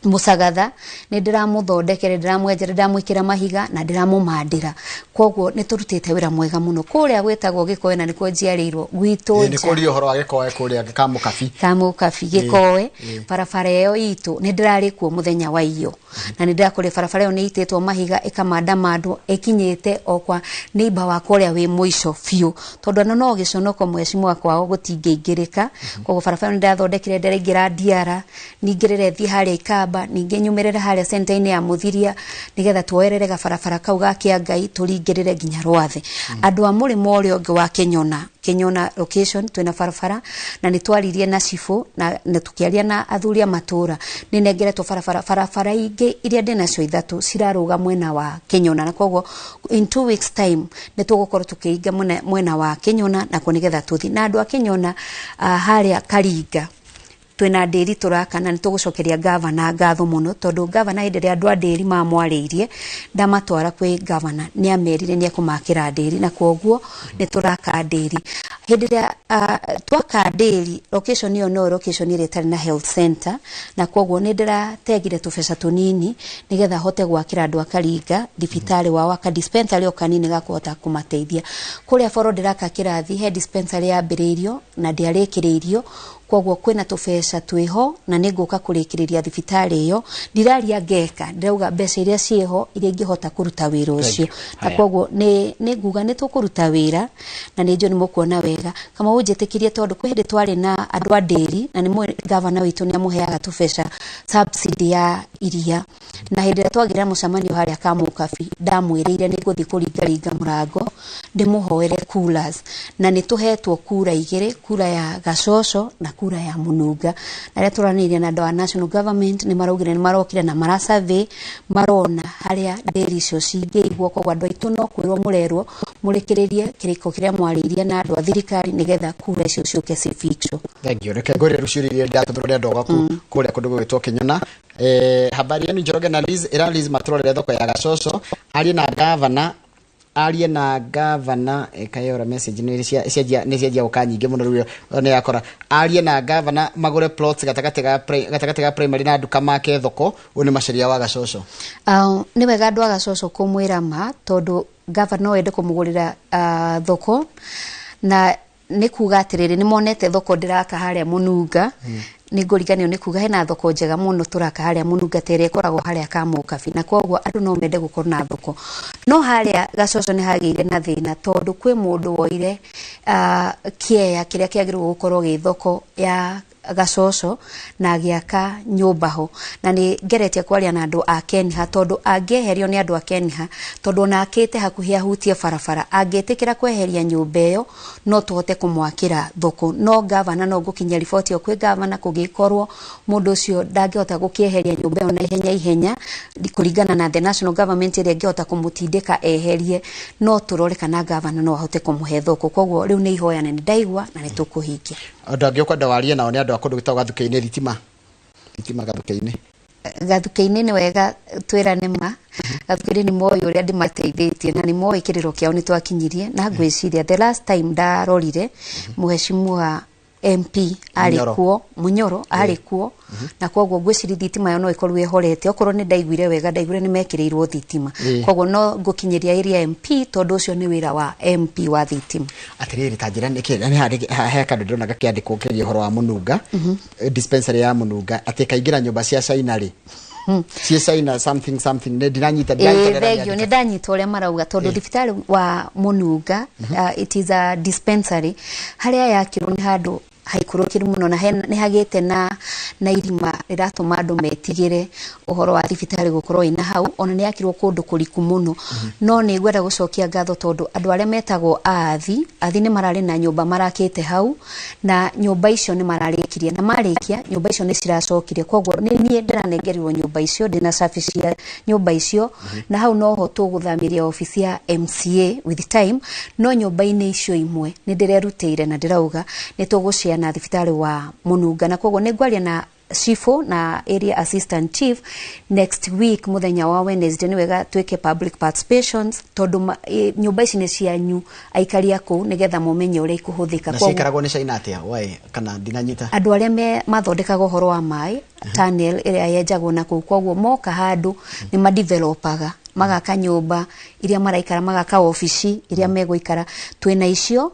Mũcagatha nĩ ndĩramũthondekere, ndĩramwenjera, ndĩramwĩkĩra mahiga na ndĩramũmandĩra. Koguo nĩ tũrutĩte wĩra mwega mũno. Kũrĩa gwĩtagwo Gĩkoe, na nĩkuo njiarĩirwo gwitũ. Ĩĩ, nĩ nja. Kũria ũhoro wa Gĩkoe kũrĩa Kamũkabi. Kamũkabi Gĩkoe, barabara ĩyo itũ nĩ ndĩrarĩ kuo mũthenya wa iyo, na nĩ ndĩrakũrĩ barabara ĩyo nĩ itĩtwo mahiga, ĩkamandamandwo, ĩkinyĩte o kwa neighbor wakwa ũrĩa wĩ mũico biũ, tondũ ona no gĩconoko mheshimiwa kwao gũtingĩingĩrĩka. Koguo barabara ĩyo nĩ ndĩrathondekire, ndĩraingĩra Ndiara, ningĩrĩre thiĩ harĩa Ikamba, ningĩ nyumĩrĩre harĩa center-inĩ ya Mũthiria, nĩgetha tuoerere gabarabara kau ga Kĩangai tũringĩrĩre nginya Rwathe. Andũ a mũrĩmo ũrĩa ũngĩ wa Kĩnyona, Kĩnyona location, twĩna barabara na nĩ twaririe na cibũ na tũkĩaria na athuri a matũra. Nĩ nengeretwo barabara, barabara ingĩ iria ndĩnacio ithatũ cirarũga mwena wa Kĩnyona, na koguo in 2 weeks time nĩ tũgũkorwo tũkĩringa mwena wa Kĩnyona nakuo, nĩgetha tũthiĩ na andũ a Kĩnyona. Harĩa Karinga twĩna ndĩri tũraka, na nĩ tũgũcokeria gavana ngatho mũno, tondũ gavana hĩndĩ ĩrĩa andũ a ndĩri mamwarĩirie ndamatwara kwĩ gavana, nĩ amerire nĩ ekũmakĩra ndĩri, na kwoguo nĩ tũraka ndĩri. Hĩndĩ ĩrĩa twaka ndĩri, location ĩyo no location ĩrĩa ĩtarĩ na health center, na kwoguo nĩ ndĩrategire tũbeca tũnini nĩgetha hote gwakĩra andũ a Karinga thibitarĩ wao, aka dispensary o kanini ga kũhota kũmateithia. Kũrĩa boro ndĩraka kĩrathi, he dispensary yambĩrĩirio na ndĩarĩkĩrĩirio, koguo kwĩna tũbeca twĩho na nĩ ngũka kũrĩkĩrĩria thibitarĩ ĩyo. Ndiraria ngeka, ndĩrauga mbeca iria ciĩho iria ingĩhota kũruta wĩra ũcio, na koguo nĩ nguga nĩ tũkũruta wĩra na nĩ njũĩ nĩ mũkuona wega. Kama ũnjĩtĩkĩrie, tondũ kwĩ hĩndĩ twarĩ na andũ a ndĩri, na nĩ mũĩ gavana witũ nĩ amũheaga tũbeca, subsidy ya iria, na hĩndĩ ĩrĩa twagĩra mũcemanio harĩa Kamũkabi, ndamwĩrĩire nĩ ngũthiĩ kũringaringa mũrango ndĩmũhoere coolers, na nĩ tũhetwo kura igĩrĩ, kura ya Gacoco na kura ya Mũnunga. Na rĩrĩa tũranĩirie na andũ a national government, nĩ maraugire nĩ marokire na mara survey, marona harĩa ndĩri icio cingĩigwo. Koguo andũ aitũ no kwĩrwo mũrerwo mũrĩkĩrĩrie kĩrĩko kĩrĩa mwarĩirie na andũ a thirikari, nĩgetha kura icio ciũke cificwo. Thank you. Reke ngwĩre rũciũ iria ndatũmĩrwo nĩ andũ gwaku kũrĩa kũndũ gũgĩtwo Kĩnyona. Habari yenu Njoroge na Liz, ĩra Liz matũrorere thoko ya Gacoco, arie na gavana, arie na gavana. Kayora message nĩ cianjia, nĩ cianjia gũka nyingĩ mũno rĩu nĩ yakora. Arie na gavana magũre plots gatagatĩ ga primary na nduka, make thoko. Ũyũ nĩ Macaria wa Gacoco. Nĩ wega andũ a Gacoco kũmwĩra ma, tondũ gavana no ende kũmũgũrĩra thoko, na nĩ kuga atĩrĩrĩ, nĩ monete thoko ndĩraka harĩa Mũnunga. Nĩ ngũriganĩrwo nĩ kuga hena thoko njega mũno tũraka harĩa Mũnunga, ta ĩrĩa ĩkoragwo harĩa Kamũkabi, na koguo andũ no mende gũkorwo na thoko. No harĩa Gacoco nĩ hagĩire na thĩna, tondũ kwĩ mũndũ woire kĩeya kĩrĩa kĩagĩrĩirwo gũkorwo gĩ thoko ya Gacoco na agĩaka nyũmba ho, na nĩ ngeretie kwaria na andũ a Kenha, tondũ angĩeherio nĩ andũ a Kenha, tondũ ona akĩte hakuhĩ ahutie barabara, angĩtĩkĩra kweheria nyũmba ĩyo no tũhote kũmwakĩra thoko. No gavana, no ngũkinyia riboti ĩyo kwĩ gavana, kũngĩkorwo mũndũ ũcio ndangĩhota gũkĩeheria nyũmba ĩyo na ihenya ihenya kũringana na the national government ĩrĩa ĩngĩhota kũmũtindĩka eherie, no tũrore kana gavana no ahote kũmũhe thoko. Koguo rĩu nĩ ihoya na nĩ ndaigua na nĩ tũkũhingia. Andũ angĩ ũkwenda warie nao nĩ andũ a kũndũ gwĩtagwo Gathukĩ-inĩ, thitima Gathukĩ-inĩ. Gathukĩ-inĩ nĩ wega twĩrane ma, Gathukĩ-inĩ nĩ moĩ ũrĩa ndĩmateithĩtie na nĩ moĩ kĩrĩro kĩao nĩ twakinyirie, na ngwĩciria the last time ndarorire mũheshimiwa MP arĩ Munyoro. kuo, Munyoro arĩ kuo, na koguo ngwĩciria thitima ĩyo no ĩkorwo ĩhorete. Okorwo nĩ ndaiguire wega, ndaiguire nĩ mekĩrĩirwo thitima. Koguo no ngũkinyĩria area MP, tondũ ũcio nĩ wĩra wa MP wa thitima. Atirĩrĩ, ta njĩra nĩkĩ nĩ harĩ he kandũ ndĩrona gakĩandĩkwo kegiĩ ũhoro wa Mũnunga, dispensary ya Mũnunga, atĩ kaingĩra nyũmba cia China rĩ, ciĩ China something something, nĩ ndinanyita, ndinanyita Ĩĩ, ũrĩa thengio, nĩ rĩandĩka. ndanyita ũrĩa marauga, tondũ thibitarĩ wa Mũnunga, it is a dispensary, harĩa yakirwo nĩ handũ haikũrũkĩru mũno na nĩ hagĩte na irima rĩratũma andũ metigĩre ũhoro wa thibitarĩ gũkorwo ĩna hau. Ona nĩ yakirwo kũndũ kũriku mũno. No nĩ ngwenda gũcokia ngatho, tondũ andũ arĩa metagwo athi athi nĩ mararĩ na nyũmba marakĩte hau, na nyũmba icio nĩ mararĩkirie, na marĩkia nyũmba icio nĩ ciracokire. Koguo nĩ niĩ ndĩranengerirwo nyũmba icio, ndĩna service cia nyũmba icio, na hau noho tũgũthamĩria obici ya MCA with time. No nyũmba-inĩ icio imwe nĩ ndĩrerutĩire na ndĩrauga nĩ tũgũciana thibitarĩ wa Mũnunga, na koguo nĩ ngwaria na chifu na area assistant chief next week muthenya wa Wednesday ni wega twike public participations tondu nyumba ici ni cianyu aikari a kuu nigetha mumenye uria ikuhuthika. Na ciikaragwo ni China atia why kana ndinanyita andu aria me mathondekaga uhoro wa mai tunnel iria yenjagwo na kuu koguo moka handu ni madevelopaga magaka nyumba iria maraikara magaka ofici iria megũikara. Twina icio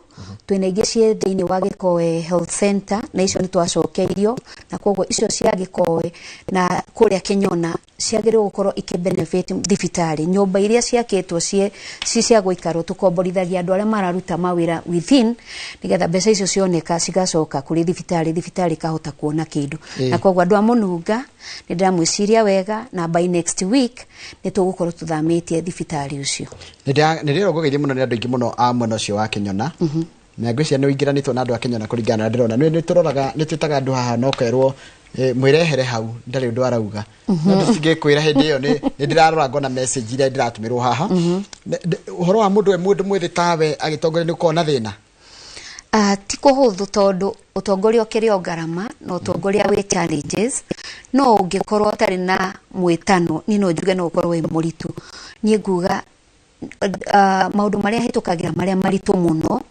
twina ingĩ ciĩ thĩinĩ wa Gĩkoe Health Center na icio nĩ twacokeirio, na koguo icio cia Gĩkoe na kũrĩa Kĩnyona ciagĩrĩirwo gũkorwo ikĩ benefit thibitarĩ. Nyũmba iria ciakĩtwo ci cia gũikarwo tũkomborithagia andũ arĩa mararuta mawĩra within nĩgetha mbeca icio cioneka cigacoka kũrĩ thibitarĩ, thibitarĩ ĩkahota kuona kĩndũ. Na koguo andũ a Mũnunga nĩ ndĩramwĩciria wega, na by next week nĩ tũgũkorwo tũthamĩtie thibitarĩ ũcio. Nĩ ndĩrongũgeithio mũno nĩ andũ aingĩ mũno a mwena ũcio wa Kĩnyona. Na ngwĩciria nĩ ũingĩranĩtwo na andũ a Kĩnyona kũringana na ndĩrona. Nĩ tũroraga nĩ twĩtaga andũ haha na ũkerwo mwĩrehere hau ndarĩ ũndũ arauga. No tũtingĩkwĩra hĩndĩ ĩyo nĩ ndĩrarora ngona message iria ndĩratũmĩrwo haha. Ũhoro wa mũndũ mũndũ mwĩthĩ tawe agĩtongoria nĩ ũkoragwo na thĩna? Ti kũhũthũ tondũ ũtongoria ũkĩrĩ o ngarama na ũtongoria wĩ challenges, no ũngĩkorwo ũtarĩ na mwĩtano niĩ no njuge no ũkorwo wĩ mũritũ. Niĩ nguga maũndũ marĩa hĩtũkagĩra marĩa maritũ mũno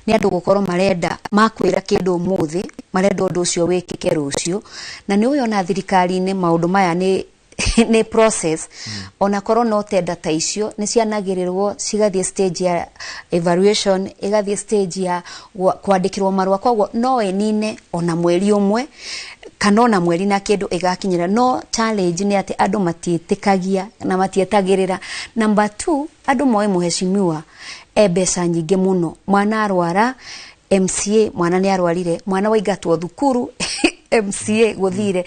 nĩ andũ gũkorwo marenda makwĩra kĩndũ ũmũthĩ, marenda ũndũ ũcio wĩkĩke rũciũ. Na nĩ ũĩ ona thirikari-inĩ maũndũ maya nĩ process. Ona korwo no tenda ta icio nĩ cianagĩrĩrwo cigathiĩ stage ya evaluation, igathiĩ stage ya kwandĩkĩrwo marũa, koguo no ĩnine ona mweri ũmwe kana ona mweri na kĩndũ ĩgakinyĩra. No challenge nĩ atĩ andũ matiĩtĩkagia na matietagĩrĩra. Number 2, andũ moe mũheshimiwa e mbeca nyingĩ mũno. Mwana arwara MCA, mwana nĩ arwarire, mwana waingatwo thukuru MCA gũthire,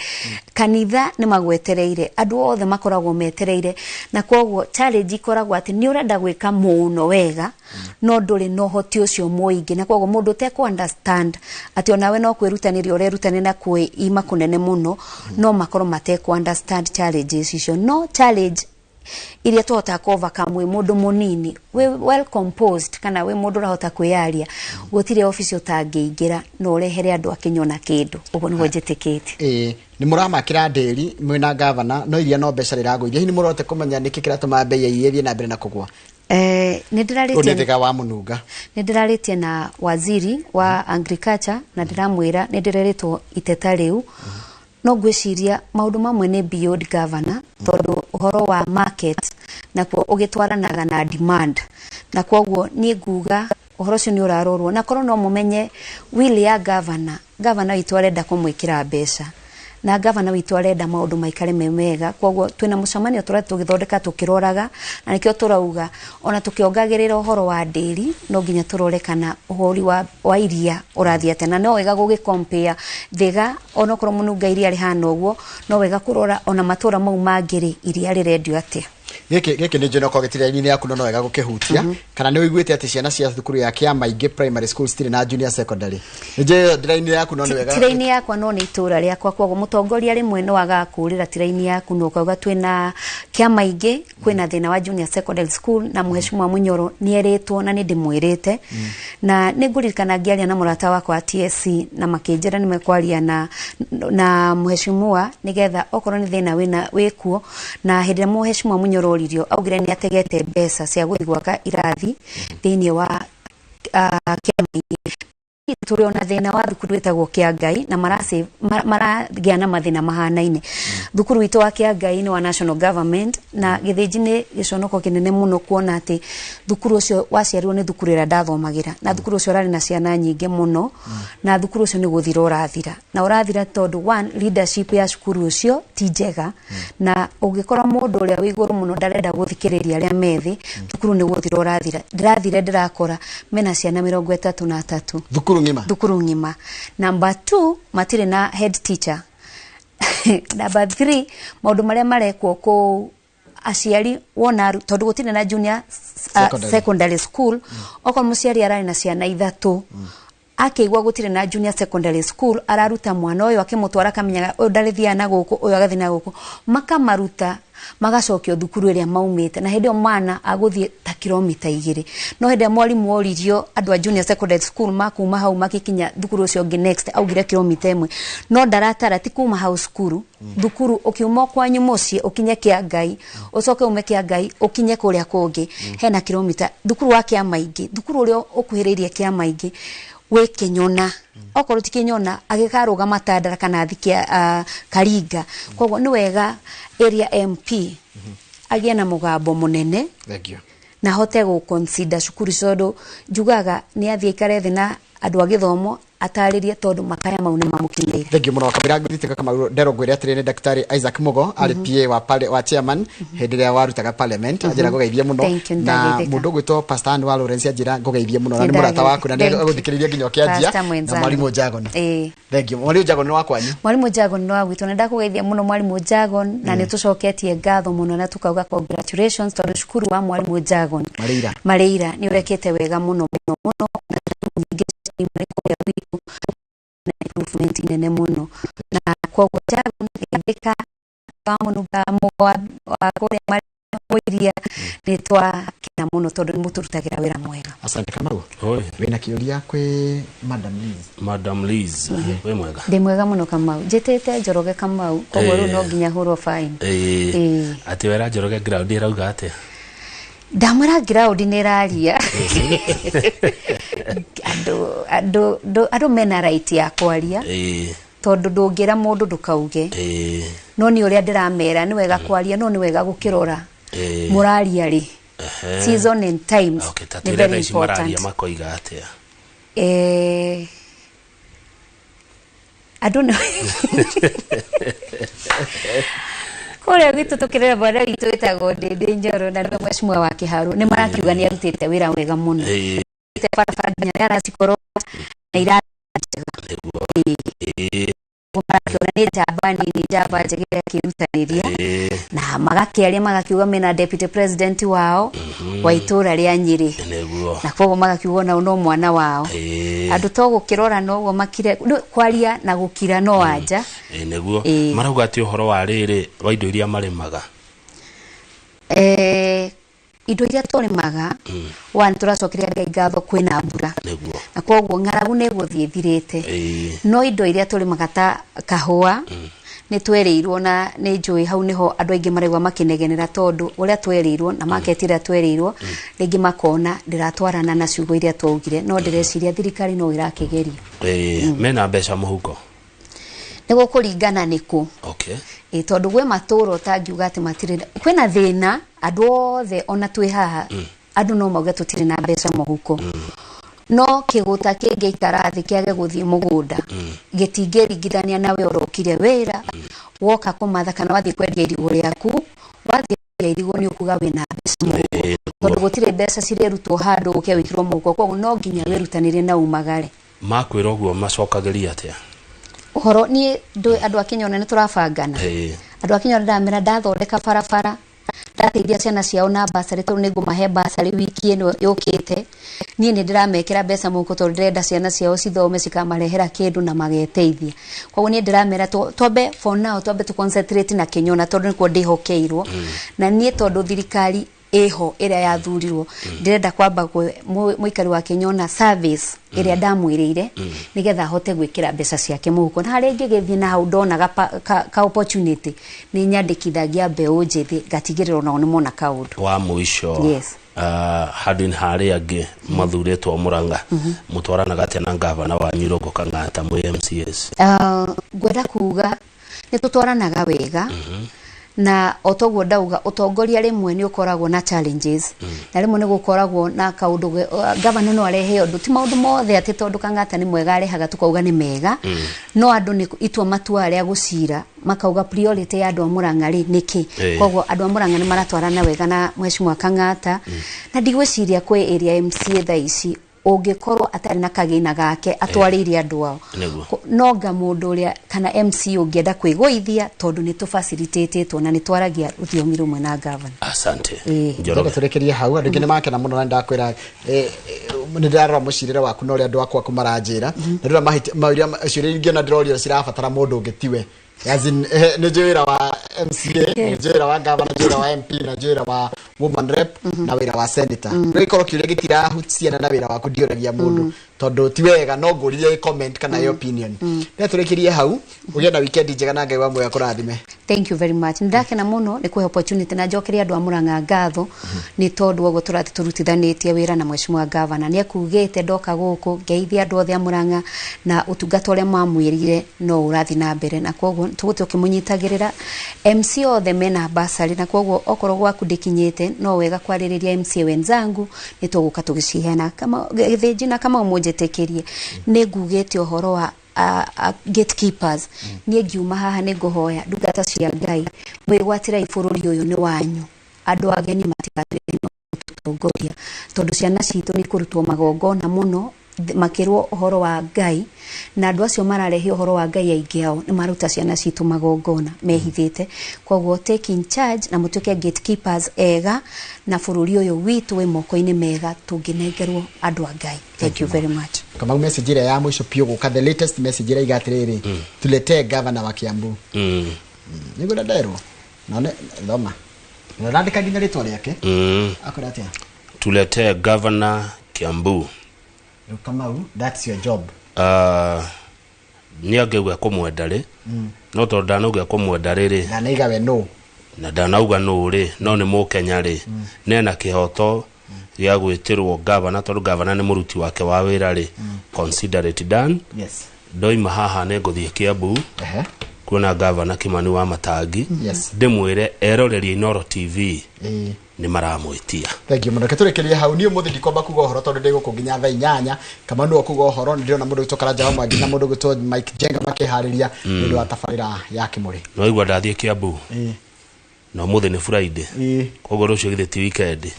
kanitha nĩ magwetereire, andũ othe makoragwo metereire. Na koguo challenge ikoragwo atĩ nĩ ũrenda gwĩka mũno wega no ndũrĩ na ũhoti ũcio mũingĩ, na koguo mũndũ ũtekũ understand atĩ onawe no kwĩrutanĩria ũrerutanĩria na kwĩima kũnene mũno, no makorwo matekũ understand challenges icio. No challenge iria tũhotaga kũ overcome wĩ mũndũ mũnini, wĩ well composed kana wĩ mũndũ ũrahota kwĩyaria, gũtirĩ obici ũtangĩingĩra na ũrehere andũ akĩnyona kĩndũ. Ũguo nĩguo njĩtĩkĩtie. Nĩ mũramakĩra ndĩri mwĩna gavana, no iria no mbeca rĩragũithia. Hihi nĩ mũrote kũmenya nĩkĩ kĩratũma mbei ya iria ĩthiĩ na mbere na kũgũa? Nĩ ndĩrarĩtie wa Mũnunga. Nĩ ndĩrarĩtie na waziri wa agriculture na ndĩramwĩra nĩ ndĩrerĩtwo iteta rĩu. No ngwĩciria maũndũ mamwe nĩ beyond governor, tondũ ũhoro wa market nakuo ũgĩtwaranaga na demand, na koguo niĩ nguga ũhoro ũcio nĩ ũrarorwo. Na korwo no mũmenye will ya governor, governor witũ arenda kũmwĩkĩra mbeca na gavana witũ arenda maũndũ maikare me mega, koguo twĩna mũcemanio tũrĩa tũgĩthondeka tũkĩroraga, na nĩkĩo tũrauga ona tũkĩongagĩrĩra ũhoro wa ndĩri no nginya tũrore kana ũhũri wa iria ũrathiĩ atĩa. Na no wega gũgĩ-compare Thĩga, onokorwo Mũnunga iria rĩhana ũguo, no wega kũrora ona matũra mau mangĩ rĩ, iria rĩrendio atĩa. Gĩkĩ nĩ njũĩ no korwo gĩtirĩ yaku no wega gũkĩhutia. Kana nĩ ũiguĩte atĩ ciana cia thukuru ya Kĩamaingĩ Primary School citirĩ na junior secondary? Nĩ njũĩ ndĩrainĩ yaku no nĩ wega. Tirainĩ yakwa no nĩ itũra rĩakwa, koguo mũtongoria rĩmwe no agakũrĩra tirainĩ yaku no ũkauga twĩna Kĩamaingĩ kwĩna thĩna wa junior secondary school, na mũheshimiwa Mũnyoro nĩ erĩtwo na nĩ ndĩmwĩrĩte. Na nĩ ngũririkana ngĩaria na mũrata wakwa wa TSC na makĩnjĩra nĩ mekwaria na mũheshimiwa nĩgetha okorwo nĩ thĩna wĩkuo. Na hĩndĩ ĩrĩa mũheshimiwa Mũnyoro oririo augire nĩ ategete mbeca cia gũthiĩ gwaka irathi thĩinĩ wa Kĩamaingĩ. Tũrĩ ona thĩna wa thukuru ĩtagwo Kĩangai na maragĩa na mathĩna mahanaine. Thukuru witũ wa Kĩangai nĩ wa national government, na Gĩthĩnji nĩ gĩconoko kĩnene mũno kuona atĩ thukuru ũcio waciarirwo nĩ thukuru ĩrĩa ndathomagĩra, na thukuru ũcio ũrarĩ na ciana nyingĩ mũno, na thukuru ũcio nĩ gũthira ũrathira, na ũrathira tondũ one, leadership ya cukuru ũcio ti njega, na ũngĩkora mũndũ ũrĩa wĩ igũrũ mũno ndarenda gũthikĩrĩria arĩa me thĩ, thukuru nĩ gũthira ũrathira. Ndĩrathire ndĩrakora mena ciana 33 thukuru ng'ima, thukuru ng'ima. Number 2, matirĩ na head teacher. Number 3, maũndũ marĩa marekwo kũu aciari wona tondũ gũtirĩ na junior secondary school, okorwo mũciari ararĩ na ciana 3 akĩigua gũtirĩ na junior secondary school, araruta mwana ũyũ akĩmũtwara akamenyaga ũyũ ndarĩthiaga na gũkũ, ũyũ agathiĩ na gũkũ, makamaruta magacokio thukuru ĩrĩa maumĩte, na hĩndĩ ĩyo mwana agũthiĩ ta kilomita 2. No hĩndĩ ĩrĩa mwarimũ oririo andũ a junior secondary school makuma hau makikinya thukuru ũcio ũngĩ next, augire kilomita 1. No ndaratara ti kuma hau cukuru, thukuru ũkiuma kwanyu mũciĩ ũkinye kĩa Ngai, ũcoke ume kĩa Ngai ũkinye kũrĩa kũngĩ, hena kilomita. Thukuru wa Kĩamaingĩ, thukuru ũrĩa ũkuhĩrĩirie Kĩamaingĩ wĩ Kĩnyona, okorwo ti Kĩnyona agĩkarũgama Tandara kana athi Karinga. Koguo nĩ wega area MP agĩe na mũgambo mũnene. Thank you. Na hote gũ consider cukuru, tondũ njugaga nĩ athiĩ aikare thĩ na andũ a gĩthomo atarĩrie, tondũ makaya mau nĩ mamũkinyĩire. Thank you mũno. Kabira ngũthite Kamau ndero ngwĩre atĩrĩ, nĩ Daktari Isaac Mugo arĩ PA wa chairman hĩndĩ ĩrĩa warutaga parliament, anjĩra ngũgeithie mũno. Thank you, na nĩndageithĩka. Mũndũ ũgwĩtwo Pastor Ann wa Lawrence anjĩra ngũgeithie mũno, na nĩ mũrata waku na nĩ Thank you. agũthikĩrĩria nginya ũkĩanjia Pastor na mwenzangu. mwarimũ Jagon. Thank you. Mwarimũ Jagon nĩ wa kwanyu. Mwarimũ Jagon nĩ wa gwitũ, na ndakũgeithia mũno mwarimũ Jagon, na nĩ tũcoketie ngatho mũno na tukauga congratulations, tondũ cukuru wa mwarimũ Jagon Marĩira. Marĩira nĩ ũrekĩte wega mũno mũno mũno, na cukuru nyingĩ marĩ kũrĩa gwitũ na improvement nene mũno, na koguo Jagon geithĩka wa mũno wa kũrĩa Mũiria, nĩ twakena mũno tondũ nĩ mũtũrutagĩra wĩra mwega. Asante Kamau. Oi. Wĩna kĩũria kwĩ Madam Liz? Madam Liz, wĩ mwega? Ndĩ mwega mũno Kamau, njĩtĩte Njoroge Kamau, koguo rĩu no nginya hũrwo fine. Ĩĩ. Atĩ wera Njoroge ground ĩrauga atĩa? Ndamwĩra ground nĩ ĩraria, andũ mena right ya kwaria, tondũ ndũngĩra mũndũ ndũkauge. No nĩ ũrĩa ndĩramera, nĩ wega kwaria, no nĩ wega gũkĩrora mũraria rĩ, season and times. Okay, ta nĩ twĩre very thaa ici mararia important. Makoiga atĩa? Andũ nĩ kũrĩa gwitũ tũkĩrera mwana witũ wĩtagwo Ndĩndĩ Njoro, na nĩwe mheshimiwa wa Kĩharũ, nĩ marakiuga nĩ arutĩte wĩra wega mũno. Barabara nginya aracikorwo na ira njega. Marakiona nĩ njamba nini, njamba njega ĩrĩa akĩrutanĩria, na magakĩaria magakiuga mena deputy president wao wa itũra rĩa Nyĩrĩ, na koguo magakiuga onao no mwana wao. Andũ to gũkĩrora noguo makire kwaria na gũkira no anja. Nĩguo. Marauga atĩ ũhoro wa rĩrĩ wa indo iria marĩmaga? Indo iria tũrĩmaga, wa nĩ tũracokeria Ngai ngatho kwĩna mbura, na koguo ng'aragu nĩ ĩgũthiĩ ĩthirĩte. No indo iria tũrĩmaga ta kahũa, nĩ twereirwo na nĩ njũĩ hau nĩho andũ aingĩ maraigua makĩnegenera, tondũ ũrĩa twereirwo na market ĩrĩa twereirwo, rĩngĩ makona ndĩratwarana na ciugo iria twaugire, no ndĩreciria thirikari no ĩrakĩgeria. Mena mbeca mũhuko? Nĩ gũkũringana nĩkũ. Tondũ gwĩ matũra ũtangiuga atĩ matirĩ, kwĩna thĩna andũ othe ona twĩ haha, andũ no mauge tũtirĩ na mbeca mũhuko, no kĩgũta kĩngĩikara thĩ kĩage gũthiĩ mũgũnda, gĩtingĩringithania na we ũrokire wĩra, woka kũmatha kana wathiĩ kwendia irigũ rĩaku, wathiĩ kwendia irigũ nĩ ũkuga wĩna mbeca mũhuko, tondũ gũtirĩ mbeca cirĩrutwo handũ ũke wĩkĩrwo mũhuko, koguo no nginya wĩrutanĩrie na umagare. Makwĩra ũguo macokagĩria atĩa? Ũhoro niĩ andũ a Kĩnyona nĩ tũrabangana. Andũ a Kĩnyona ndamera ndathondeka barabara, ndateithia ciana ciao na basarĩ, tondũ nĩ ngũmahe basarĩ wiki ĩno yũkĩte, niĩ nĩ ndĩramekĩra mbeca mũhuko, tondũ ndĩrenda ciana ciao cithome cikamarehera kĩndũ na mageteithia. Koguo niĩ ndĩramera twambe for now twambe tu concentrate na Kĩnyona, tondũ nĩkuo ndĩhokeirwo. Na niĩ tondũ thirikari ĩho ĩrĩa yathurirwo, ndĩrenda kwamba mũikari wa Kĩnyona service ĩrĩa ndamwĩrĩire, nĩgetha ahote gwĩkĩra mbeca ciake mũhuko, na harĩa ingĩgĩthiĩ na hau ndonaga ka opportunity nĩ nyandĩkithagia mbeũ njĩthĩ, ngatigĩrĩra onao nĩ mona kaũndũ. Wa mũico, handũ-inĩ harĩa angĩ mathurĩtwo Mũrang'a, mũtwaranaga atĩa na ngavana wanyu Irũngũ Kang'ata mwĩ MCAs? Ngwenda kuga nĩ tũtwaranaga wega, na o toguo ndauga ũtongoria rĩmwe nĩ ũkoragwo na challenges, na rĩmwe nĩ gũkoragwo na kaũndũ gavana no arehe ũndũ, ti maũndũ mothe atĩ tondũ Kang'ata nĩ mwega arehaga tukauga nĩ mega, no andũ nĩ itua matua rĩa gũcira makauga priority ya andũ a Mũrang'a rĩ nĩkĩ. Koguo andũ a Mũrang'a nĩ maratwarana wega na mheshimiwa Kang'ata, na ndigwĩciria kwĩ area MCA thaa ici ũngĩkorwo atarĩ na kagĩna gake atwarĩire andũ ao. No nga mũndũ ũrĩa kana MC ũngĩenda kwĩgũithia, tondũ nĩ tũfacilitatĩtwo na nĩ twaragia rũthiomi rũmwe na gavana. Asante. Njoroge tũrĩkĩrie hau, andũ aingĩ nĩ makena mũno, na ndakwĩra, nĩ ndĩrarora mũcirĩre waku na ũrĩa andũ aku maranjĩra, na ndĩrona ciũria ingĩ ona ndĩrorio cirabatara mũndũ ũngĩ tiwe. As in, nĩ njũĩ wĩra wa MCA, nĩ njũĩ wĩra wa gavana, nĩ njũĩ wĩra wa MP, na njũĩ wĩra wa Woman rep na wĩra wa senator. No gĩkorwo kĩũria gĩtirahuciana na wĩra waku, ndiũragia mũndũ tondũ ti wega, no ngũririe comment kana opinion. Nĩ tũrĩkĩrie hau, ũgĩe na weekend njega na Ngai wa muoyo akũrathime. Thank you very much. Ndakena muno nĩ kũhe opportunity na njokerie andũ a Murang'a ngatho nĩ tondũ ũguo tũrathiĩ tũrutithanĩtie wĩra na mheshimiwa governor. Nĩ akugĩte ndoka gũkũ ngeithie andũ othe a Murang'a na ũtungata ũrĩa mamwĩrire no ũrathiĩ na mbere, na koguo tũgũthiĩ ũkĩmũnyitagĩrĩra. MC othe mena basarĩ, na koguo okorwo gwaku ndĩkinyĩte no wega kwarĩrĩria MCA wenzangu, nĩ tũgũka tũgĩciheana. Kama Gĩthĩnji na kama mũnjĩtĩkĩrie, nĩ ngugĩte ũhoro wa gatekeepers. Niĩ ngiuma haha nĩ ngũhoya ndungata cia Ngai, mwĩgwatĩrai bũrũri ũyũ nĩ wanyu, andũ ageni matigatuĩke gũtũtongoria, tondũ ciana citũ nĩ kũrutwo magongona mũno makĩrwo ũhoro wa Ngai, na andũ acio mararehe ũhoro wa Ngai aingĩ ao nĩ maruta ciana citũ magongona mehithĩte. Koguo take in charge na mũtuĩke gatekeepers ega, na bũrũri ũyũ witũ wĩ moko-inĩ mega tũngĩnengerwo andũ a Ngai. Thank you very much. Kamau, message ĩrĩa ya mũico biũ gũka, the latest message ĩrĩa iga atĩrĩrĩ, tuletee governor wa Kiambu. Nĩguo nderwo none thoma na ndandĩka nginya rĩtwa rĩake. Akwĩra atĩa? Tuletee governor Kiambu. Rĩu Kamau, that's your job. Nĩ angĩuga kũmwenda rĩ, no tondũ ndanauga kũmwenda rĩ, na nĩiga we no na ndanauga nũ rĩ, no nĩ mũkenya rĩ, nena kĩhoto gĩa gwĩtĩrwo gavana, tondũ gavana nĩ mũruti wake wa wĩra rĩ. Consider it done. Ndoima haha nĩ ngũthiĩ Kiambu kuona gavana Kimani wa Matangi, ndĩmwĩre erorerie Inooro TV, nĩ maramwĩtia. Thank you mũno. Reke tũrĩkĩrie hau. Niĩ ũmũthĩ ndikwamba kuga ũhoro tondũ ndĩ gũkũ nginya thaa 8. Kamau nĩwe kuga ũhoro. Nĩ ndĩrona mũndũ gwĩtwo Karanja wa Mwangi na mũndũ gwĩtwo Mike Jenga makĩharĩria nĩ ũndũ wa tabarĩra ya Kĩmũrĩ. Nĩwaigua ndathiĩ Kiambu na ũmũthĩ nĩ Friday, koguo rũciũ githĩ ti weekend?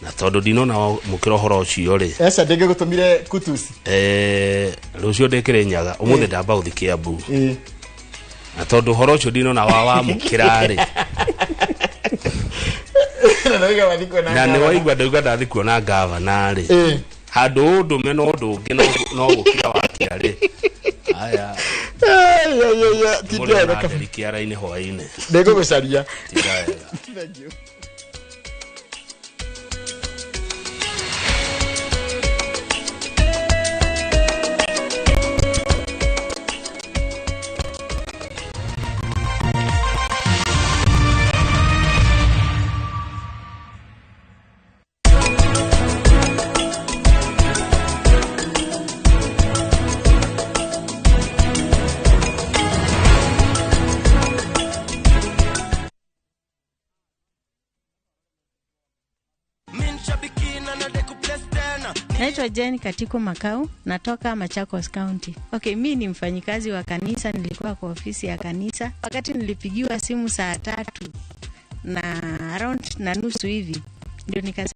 Na tondũ ndinona mũkĩra ũhoro ũcio rĩ, Eca ndĩngĩgũtũmire kutusi. Rũciũ ndĩkĩrĩ nyaga, ũmũthĩ ndamba gũthiĩ Kiambu, na tondũ ũhoro ũcio ndinona wa wamũkĩra rĩ, na nĩ waigua ndauga ndathi kuona gavana rĩ, handũ ũndũme no ũndũ ũngĩ no gũkira wakira rĩ, aya mũrĩ na nderi kĩara-inĩ hwaĩ-inĩ. Ndĩngũgũcaria. Tinda wega. Thank you. Naitwa Jane Katiko Makau, natoka Machakos County. Okay, mi ni mfanyikazi wa kanisa, nilikuwa kwa ofisi ya kanisa. Wakati nilipigiwa simu saa 3 na around na nusu hivi, ndio nikasema